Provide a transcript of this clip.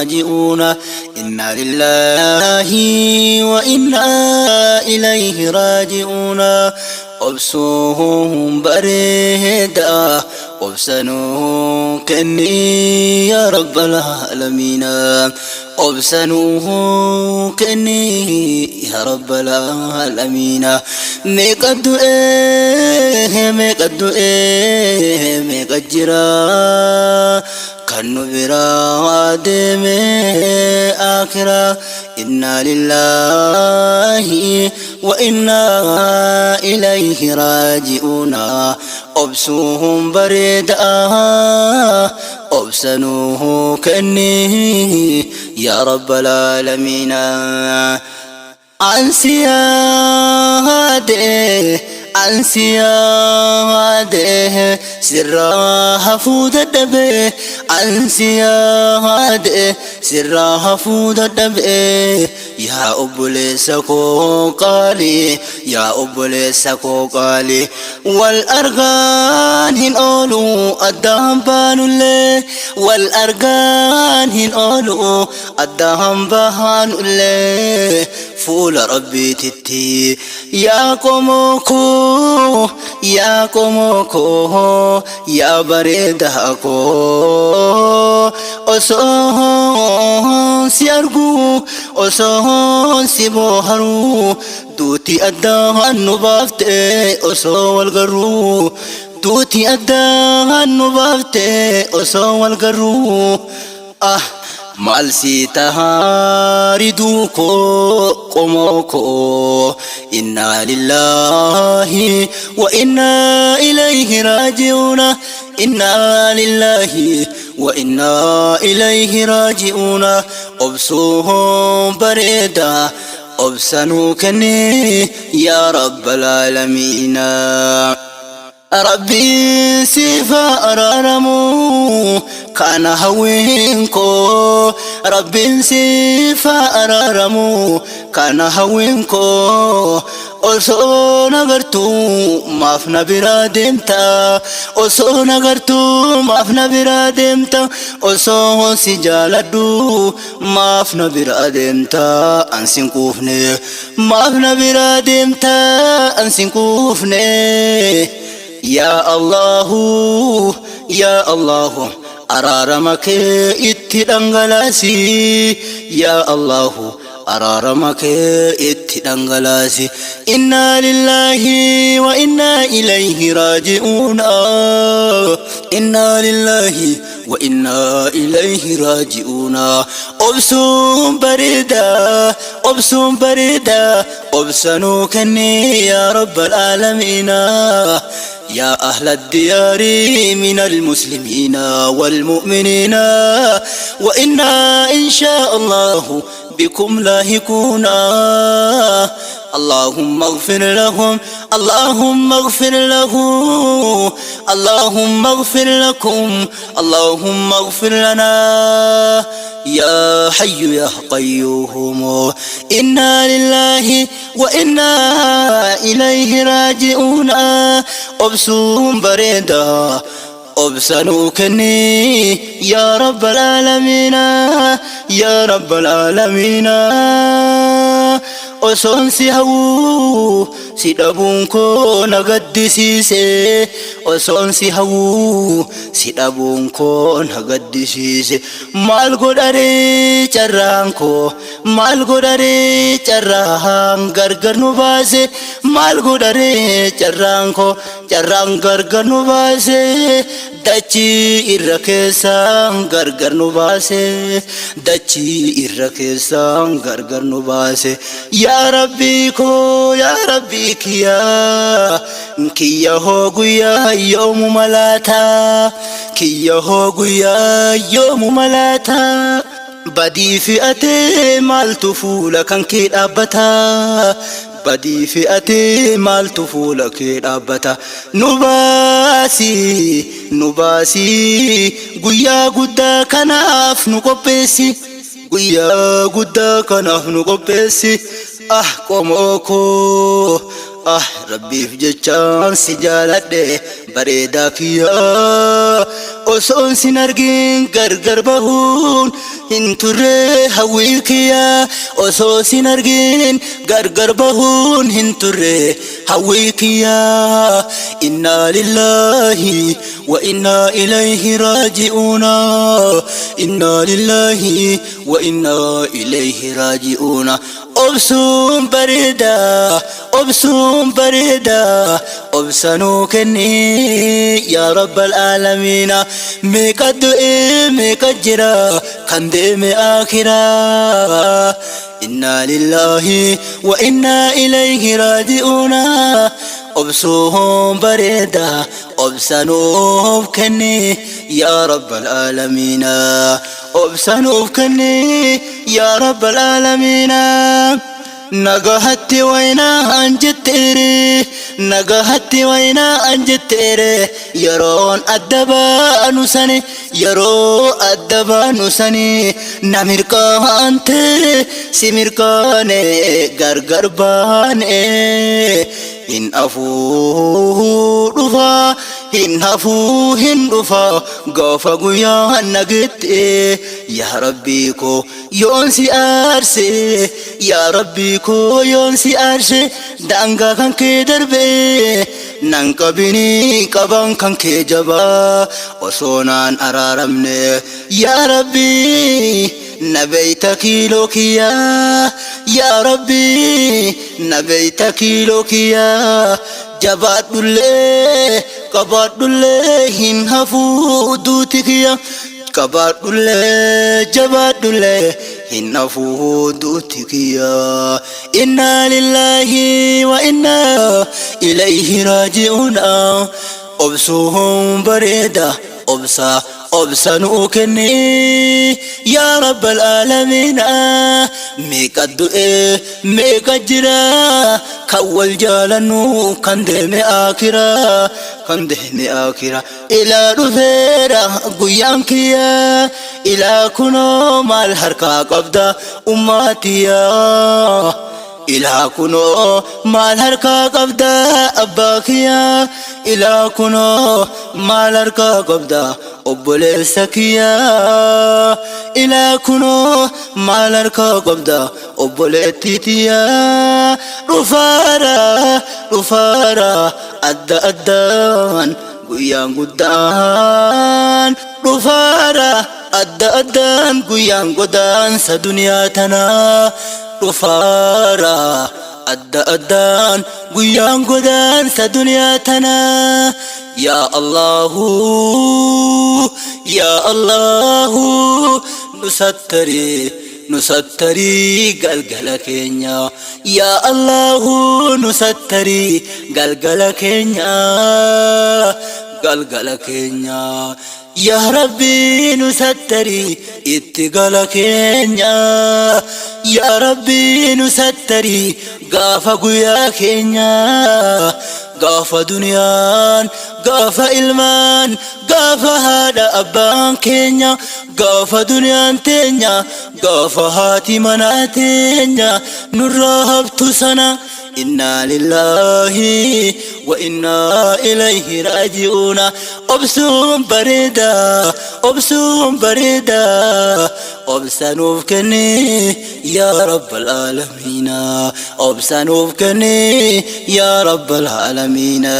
راجعون. إنا لله وإنا إليه راجعون. Obsuun bareeda, obsanuu kenni yaa rabbal aalamiina. Obsanuu kenni yaa rabbal aalamiina. Meeqa du'ee, meeqa du'ee, meeqa jira kan nu biraa deeme aakiraa. Innaa lillaahi wa innaa ilayhi raaji'uuna. Obsuun bareeda, obsanuu kenni yaa rabbal aalamiina. Ansi yaade, ansi yaade, sirraa hafuu dadhabe. Ansi yaade, sirraa hafuu dadhabe. Yaa obboleessa koo qaalii, yaa obboleessa koo qaalii, wal argaan hin oolu addaan baanullee, wal argaan hin oolu addaan baanullee, fuula rabbiititti. Yaa qomoo koo, yaa qomoo koo, yaa bareedaa koo, osoo si argu, osoo si booharu, duuti addaan nu baafte. Osoo wal garuu, duuti addaan nu baafte. Osoo wal garuu, ah, maal si tahaa riduu koo, qomoo koo? Innaa lillaahi wa innaa ilayhi raaji'uuna. Innaa lillaahi wa innaa ilayhi raaji'uuna. Obsuun bareeda, obsanuu kenni yaa rabbal aalamiina. Rabbiin siif araaramu kana hawwiin koo. Rabbiin siif araaramu kana hawwiin koo. Osoo nagartuu maaf na biraa deemta? Osoo nagartuu maaf na biraa deemta? Osoo si jaaladhu maaf na biraa deemta? Ansin quufne, maaf na biraa deemta? Ansin quufne. Yaa Allahu, yaa Allahu, araarama kee itti dhangalaasi. Yaa Allahu, araarama kee itti dhangalaasi. Innaa lillaahi wa innaa ilayhi raaji'uuna. Innaa lillaahi wa innaa ilayhi raaji'uuna. Obsuun bareeda, obsuun bareeda, obsanuu kenni yaa rabbal aalamiina. يا أهل الديار من المسلمين والمؤمنين، وإنا إن شاء الله بكم لاهقون. اللهم اغفر لهم، اللهم اغفر له، اللهم اغفر لكم، اللهم اغفر لنا يا حي يا قيوم. إنا لله وإنا إليه راجعون. Obsuun bareeda, obsanuu kenni yaa rabbal aalamiina, yaa rabbal aalamiina. Osoon si hawwuu si dhabuun koo na gaddisiise. Osoon si hawwuu si dhabuun koo na gaddisiise. Maal godharee carraan koo, maal godharee carraan gargar nu baase? Maal godharee carraan koo, carraan gargar nu baase? Dachii irra keessaan gargar nu baase, dachii irra keessaan gargar nu baase. Yaa rabbii koo, yaa rabbii kiyyaa, kiyya hoo guyyaa yoomuma laata? Kiyya hoo guyyaa yoomuma laata? Badii fe'atee maaltu fuula kan kee dhaabbata? Badii fe'atee maaltu fuula kee dhaabbata? Nu baasii, nu baasii, guyyaa guddaa kanaaf nu qopheessi, guyyaa guddaa kanaaf nu qopheessi. Ah, qomoo koo. Ah Rabbiif jechaan si jaaladhe bareedaa kiyyaa osoon sin argin gargar bahuun hin turre hawwii kiyyaa osoo sin argin gargar bahuun hin turre hawwii kiyyaa innaa lillaahi wa innaa ilayhi raaji'uuna innaa lillaahi wa innaa ilayhi raaji'uuna obsuun bareeda obsuun bareeda obsa nuu kenni yaa rabbal aalamiina meeqa du'e meeqa jira kan deeme aakiraa innaa lillaahi wa innaa ilayhi raaji'uuna obsuun bareeda obsa nuuf kenni yaa rabbal aalamiina obsa nuuf kenni yaa rabbal aalamiina Nagahatti waynaa an jetteere nagahatti waynaa an jetteere yeroon adda baanu sani yeroo adda baanu sani na mirqaante si mirqaane gargar baane hin hafuu dhufa hin hafuu hin dhufa gaafa guyyaa nagette yaa rabbii koo yoon si aarse yaa rabbii koo yoon si aarse daangaa kan kee darbe nan qabinii qaban kan kee jabaa osoo naan araaramne yaa rabbii na beeyta kiiloo kiyyaa yaa rabbii na beeyta kiiloo kiyyaa jabaadhullee qabaadhullee hin hafuu duuti kiyya qabaadhullee jabaadhullee hin hafuu duuti kiyya innaa lillaahi wa innaa ilayhi raaji'uuna obsuun bareeda obsa obsa nuu kenni yaa rabbal aalamiina meeqa du'e meeqa jira kan wal jaalannu kan deeme aakiraa kan deeme aakiraa ilaa dhufeera guyyaan kiyya ilaa kunoo maal harkaa qabda ummaatiyyaa ilaa kunoo maal harkaa qabda abbaa kiyya ilaa kunoo maal harkaa qabda obboleessa kiyya ilaa kunoo maal harkaa qabda obboleettii tiyya dhufaara dhufaara adda addaan guyyaan guddaan dhufaara adda addaan guyyaan godaansa duniyaa tanaa dhufaara adda addaan guyyaan godaansa duniyaa tanaa yaa Allahu yaa Allahu nu sattari nu sattarii galgala keenya yaa Allahu nu sattarii galgala keenya galgala keenya yaa Rabbi nu sattarii itti gala keenya yaa Rabbi nu sattarii gaafa guyyaa keenya gaafa duniyaan gaafa ilmaan gaafa haadha abbaan keenya gaafa duniyaan teenya gaafa haati manaa teenya nurraa haftu sana innaa lillaahi wa innaa ilayhi raaji'uuna obsuun bareeda obsuun bareeda obsa nuuf kenni yaa rabbal aalamiina obsa nuuf kenni yaa rabbal aalamiina.